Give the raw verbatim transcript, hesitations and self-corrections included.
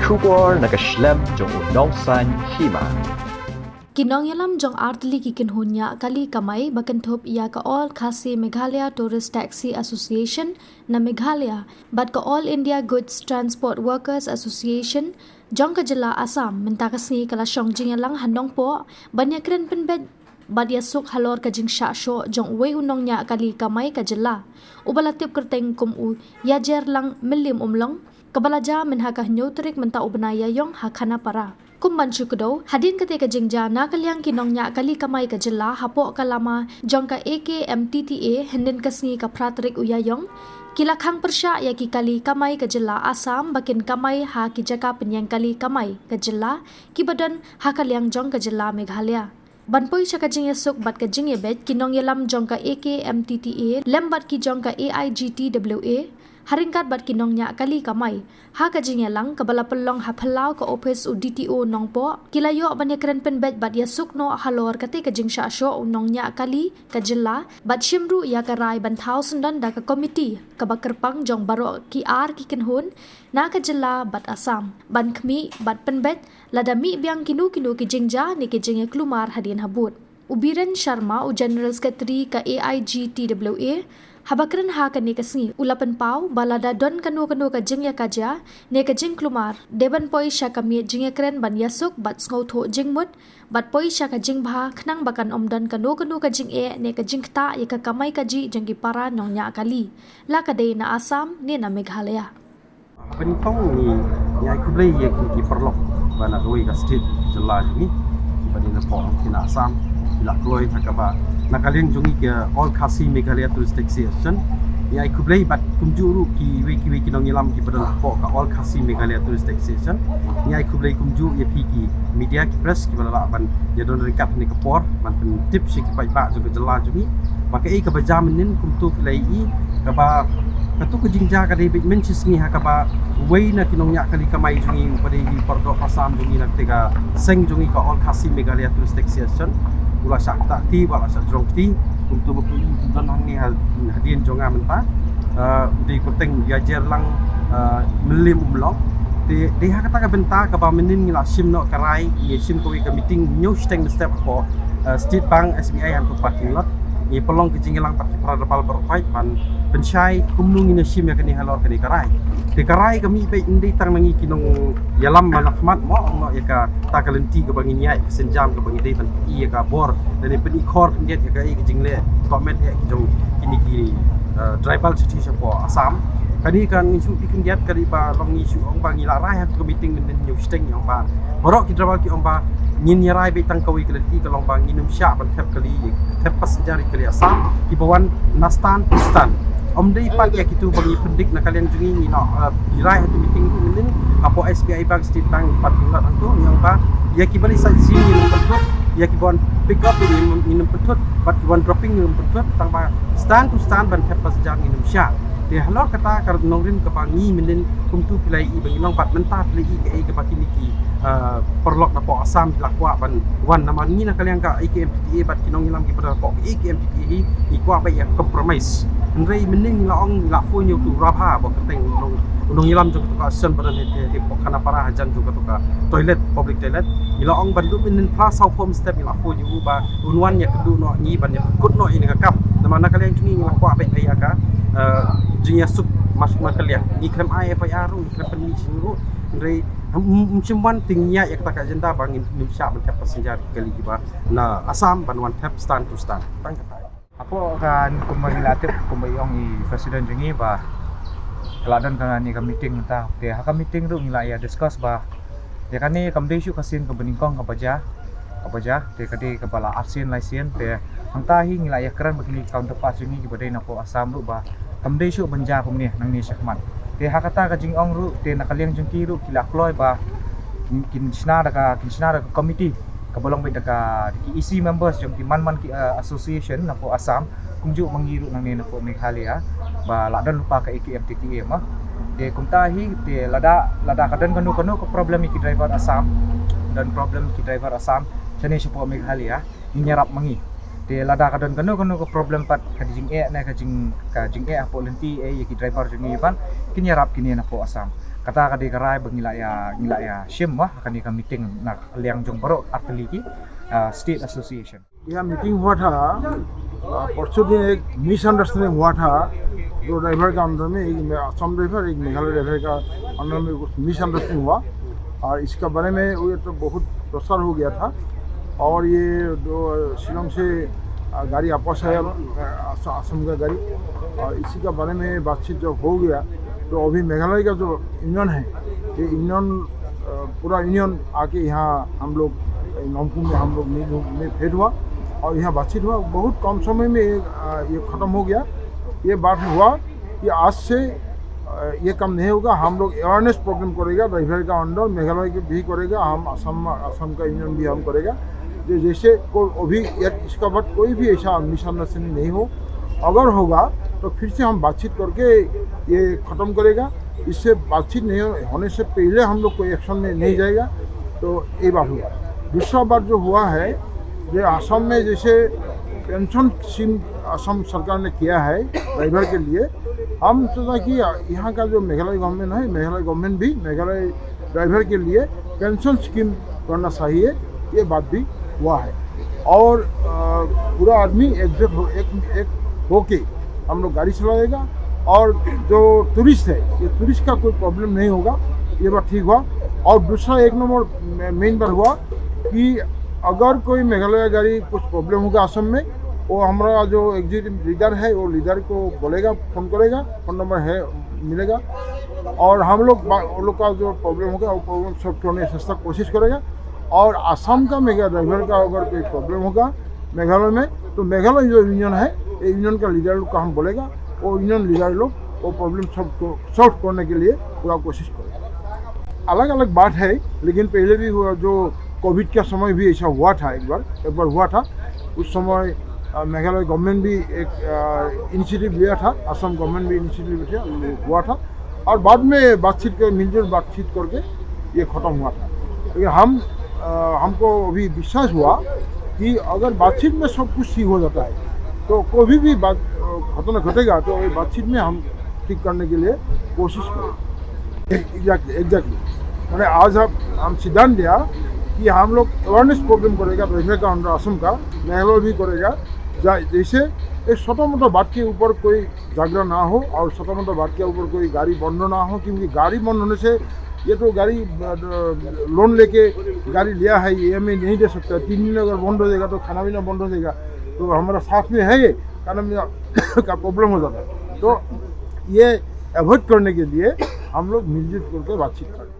Khubor na ka shlem jong u nongsan hima. Ki nongïalam jong artylli ki kynhun ñiah kali kamai ba kynthup ïa ka All Khasi Meghalaya Tourist Taxi Association na Meghalaya bad ka All India Goods Transport Workers Association jong ka jylla Assam mynta ka sngi ka la shong jingïalang ha Nongpoh ban ïakren pynbeit bad ïasuk halor ka jingshah shoh jong uwei u nongñiah kali kamai ka jylla uba la tip kyrteng kum u Ïajerlang Mylliem Umlong, kaba la jia mynha ka hynñiew tarik mynta u bnai Ïaïong ha Khanapara. Kum ban shu kdew, hadien katei ka jingjia na ka liang ki nongñiah kali kamai ka jylla hapoh ka lama jong ka A K M T T A hynnin ka sngi ka phra tarik u Ïaïong, ki la khang pyrshah ïa ki kali kamai ka jylla Assam ba kin kamai ha ki jaka pynïeng kali kamai ka jylla kiba don ha ka liang jong ka jylla Meghalaya. Ban poi sha ka jingïasuk bad ka jingïabeit, ki nongïalam jong ka A K M T T A lem bad ki jong ka A I G T W A ha ryngkat bad ki nongñiah kali kamai ha ka jingïalang kaba la pynlong ha phyllaw ka ophis u D T O Nongpoh, ki la ïoh ban ïakren pynbeit bad ïasuk noh halor katei ka jingshah shoh u nongñiah kali ka jylla bad shim ruh ïa ka rai ban thaw syndon da ka komiti kaba kyrpang jong baroh ki ar ki kynhun na ka jylla bad Assam ban khmih bad pynbeit lada mih biang kino kino ki jingjia ne ki jingïaklumar hadien habud. U Biren Sharma, u General Secretary ka A I G T W A, haba kren ha kane ka sngi u la pynpaw ba lada don kano kano ka jingïakajia ne ka jingklumar, dei ban poi sha ka miet jingïakren ban ïasuk bad sngewthuh jingmut bad poi sha ka jingbha khnang ba kan ym don kano kano ka jingeh ne ka jingktah ïa ka kamai kajih jong ki para nongñiah kali, la ka dei na Assam ne na Meghalaya. Ba nyngkong ngi, ngi ai khublei ïa ki, ki paralok ba na kawei ka state jylla jong ngi, kiba dei na pdeng ki na Assam, ki la kloi ha kaba na ka liang jong ngi ka All Khasi Meghalaya Tourist Taxi Association. Ngi ai khublei bad kumjuh ruh kiwei kiwei ki nongïalam kiba don hapoh ka All Khasi Meghalaya Tourist Taxi Association. Ngi ai khublei kumjuh ïa phi ki media ki press kiba la lah ban ïadon ryngkat ha kane ka por ban pyntip sha ki paidbah jong ka jylla jong ngi ba kaei kaba jia mynnin. Kumto phi la ïohi kaba, kato ka jingjia ka dei beit mynshisngi ha kaba uwei na ki nongñiah kali kamai jong ngi uba dei u paradoh Assam jong ngi na katei ka seng jong ngi ka All Khasi Meghalaya Tourist Taxi Association u la shah ktah kti, u la shah jrong kti. Kumto ba phi don hangne ha, hadien jong nga mynta, eh, u dei kyrteng Ïajerlang, eh, Mylliem Umlong. Te dei ha kata ka bynta kaba mynnin ngi la shim noh ka rai, ngi shim kawei ka meeting hynñiew shiteng mynstep hapoh, eh, State Bank S B I hangto parking lot. Ngi pynlong ka jingïalang bad ki para dyrbal baroh khoit ban pynshai kumno ngin ïa shim ïa kane halor kane ka rai. Te ka rai ka mih beit ym dei tang na ngi ki nongïalam ba na khmat mo, ong noh ïa kata ka lynti kaba ngin ïaid, ka sienjam kaba ngi dei ban ïa ka bor lane pyni khor khyndiat ïa kaei ka jingleh, ka met ïa ki jong kine ki, eh, driver sha sha poh Assam. Kane ka ngi shu pynkhyndiat ka dei ba long ngi shu ong ba ngi la rai ha ka meeting mynnin hynñiew shiteng, ngi ong ba baroh ki driver ki ong ba ngin ïa rai beit tang kawei ka lynti, ka long ba ngin ym shah ban thep kali, thep passenger ïa kali Assam kiba wan na stand to stand. Ym dei pat ïa kito ba ngi pyndik na ka liang jong ngi, ngi la, eh, ngi rai ha ka meeting mynnin hapoh S B I Bank, State Bank parking lot hangto, ngi ong ba ïa kiba leit sightseeing ngin ym pynthut, ïa kiba wan pick up ngin ym, ngin ym pynthut, bad kiba wan dropping ngin ym pynthut, tang ba stand to stand ban thep passenger ngin ym shah. Te halor kata ka nongrim kaba ngi mynnin kumto phi la ïohi ba ngi long bad mynta phi la ïohi kaei kaba kine ki, eh, paralok napoh Assam ki la kwah ban wan, namar ngi na ka liang ka A K M T T A bad ki nongïalam kiba don hapoh A K M T T A hi ngi kwah beit ïa compromise. Hynrei mynnin ngi la ong, ngi la phone ïa uto u Rabha ba kyrteng u nong, u nongïalam jong kato ka association ba don hangtei hangtei poh Khanapara hajan jong kato ka toilet, public toilet. Ngi la ong ban lut mynnin phra saw phew step, ngi la phone ïa u ba un wan ïakynduh noh ngi ban ïakut noh ïa kane ka kam. Namar na ka liang jong ngi ngi la kwah beit ïa ka, eh, jingïasuk, mas na ka liang. Ngi khlem ai F I R ruh, ngi khlem pynmih shisien ruh. Hynrei ym, ym, ym shym wan, te ngi ïaid ïa kata ka agenda ba ngin, ngin ym shah ban thep passenger kali kiba na Assam ban wan thep stand to stand. Tang kata. Hapoh ka, kumba ngi la tip, kumba i ong i president jong ngi ba ka la don kane ka meeting mynta. Te ha ka meeting ruh ngi la ïa discuss ba ïa kane kam dei shuh ka sien kaba nyngkong kaba jia, kaba jia, te ka dei kaba la arsien laisien. Te hangta hi ngi la ïakren bad kine ki counterpart jong ngi kiba dei napoh Assam ruh ba kam dei shuh ban jia kumne nangne shakhmat. Te ha kata ka jingong ruh, te na ka liang jong ki ruh ki la kloi ba kin, kin shna da ka, kin shna da ka committee kaba long beit da ka, da ki E C members jong ki man man ki, eh, association napoh Assam, kumjuh ma ngi ruh nangne napoh Meghalaya ba la don lypa ka A K M T T A ma. Te kumta hi, te lada, lada ka don kano kano ka problem ïa ki driver Assam, don problem ki driver Assam shane shapoh Meghalaya, ngin ïarap ma ngi. Te lada ka don kano kano ka problem pat, ka jingeh ne ka jing, ka jingeh hapoh lynti, eh, ïa ki driver jong ngi pat, kin ïarap kine napoh Assam. Kata ka dei ka rai ba ngi la ïa, ngi la ïa shim, ha kane ka meeting na liang jong baroh artylli ki, ah, state association. यह मीटिंग हुआ था, आ, परसों दिन एक मिसअंडरस्टैंडिंग हुआ था, दो ड्राइवर का अंदर में, एक मे-, असम ड्राइवर, एक मेघालय ड्राइवर का अंदर में कुछ मिसअंडरस्टैंडिंग हुआ, और इसका बारे में वो तो बहुत प्रचार हो गया था। और ये दो शिलोंग से, आ, गाड़ी वापस आया, आ, अस-, असम का गाड़ी, और इसी का बारे में बातचीत जब हो गया, तो अभी मेघालय का जो यूनियन है, ये यूनियन, अ, पूरा यूनियन आके यहाँ हम लोग, अ, नमकुम में हम लोग मीट, में भेंट हुआ और यहाँ बातचीत हुआ। बहुत कम समय में ये, अ, ये ख़त्म हो गया। ये बात हुआ कि आज से, अ, ये काम नहीं होगा। हम लोग अवेयरनेस प्रोग्राम करेगा, ड्राइवर का अंडर मेघालय के भी करेगा, हम असम, असम का यूनियन भी हम करेगा। जो जैसे को अभी ये, इसका बाद कोई भी ऐसा मिसअंडरस्टैंडिंग नहीं हो, अगर होगा तो फिर से हम बातचीत करके ये ख़त्म करेगा। इससे बातचीत नहीं हो-, होने से पहले हम लोग कोई एक्शन में नहीं जाएगा। तो ये बात हुआ। दूसरा बात जो हुआ है, जो असम में जैसे पेंशन स्कीम असम सरकार ने किया है ड्राइवर के लिए, हम सोचा कि यहाँ का जो मेघालय गवर्नमेंट है, मेघालय गवर्नमेंट भी मेघालय ड्राइवर के लिए पेंशन स्कीम करना चाहिए, ये बात भी हुआ है। और, अ, पूरा आदमी एकजुट हो, एक, एक होके हम लोग गाड़ी चलाएगा। और जो टूरिस्ट है, ये टूरिस्ट का कोई प्रॉब्लम नहीं होगा, ये बात ठीक हुआ। और दूसरा एक नंबर मे-, मेन बात हुआ कि अगर कोई मेघालय गाड़ी कुछ प्रॉब्लम होगा असम में, वो हमारा जो एग्जीक्यूटिव लीडर है, वो लीडर को बोलेगा, फ़ोन करेगा, फ़ोन नंबर है, मिलेगा। और हम लोग बा-, वो लोग का जो प्रॉब्लम होगा, वो प्रॉब्लम सॉल्व करने की कोशिश करेगा। और असम का मेघा-, ड्राइवर का अगर कोई प्रॉब्लम होगा मेघालय में, तो मेघालय जो यूनियन है, ये यूनियन का लीडर लोग का हम बोलेगा, वो यूनियन लीडर लोग वो प्रॉब्लम सॉल्व को-, सॉल्व करने के लिए पूरा कोशिश करेगा। अलग-अलग बात है, लेकिन पहले भी हुआ, जो कोविड का समय भी ऐसा हुआ था, एक बार, एक बार हुआ था। उस समय, अ, मेघालय गवर्नमेंट भी एक, अ, इनिशिएटिव लिया था, असम गवर्नमेंट भी इनिशिएटिव लिया, हुआ था। और बाद में बातचीत कर, मिलजुल बातचीत करके ये ख़त्म हुआ था। लेकिन हम, अ, हमको अभी विश्वास हुआ कि अगर बातचीत में सब कुछ ठीक हो जाता है, तो कोई भी बात, अ, घटना घटेगा, तो ये बातचीत में हम ठीक करने के लिए कोशिश करें। एग्जैक्टली, एग्जैक्टली। मैंने आज हम, हम सिद्धांत लिया कि हम लोग अवेयरनेस प्रोग्राम करेगा, तो इसमें का अंदर असम का, मेघालय भी करेगा। जा-, जैसे एक छोटा मोटा बात के ऊपर कोई झगड़ा ना हो और छोटा मोटा बात के ऊपर कोई गाड़ी बंद ना हो, क्योंकि गाड़ी बंद होने से ये तो गाड़ी, अ, लोन लेके गाड़ी लिया है, ईएमआई नहीं दे सकता। तीन दिन अगर बंद हो जाएगा तो खाना पीना बंद हो जाएगा, तो हमारा साथ में है ये, खाना पीना का प्रॉब्लम हो जाता है। तो ये अवॉइड करने के लिए हम लोग मिलजुल करके बातचीत करें।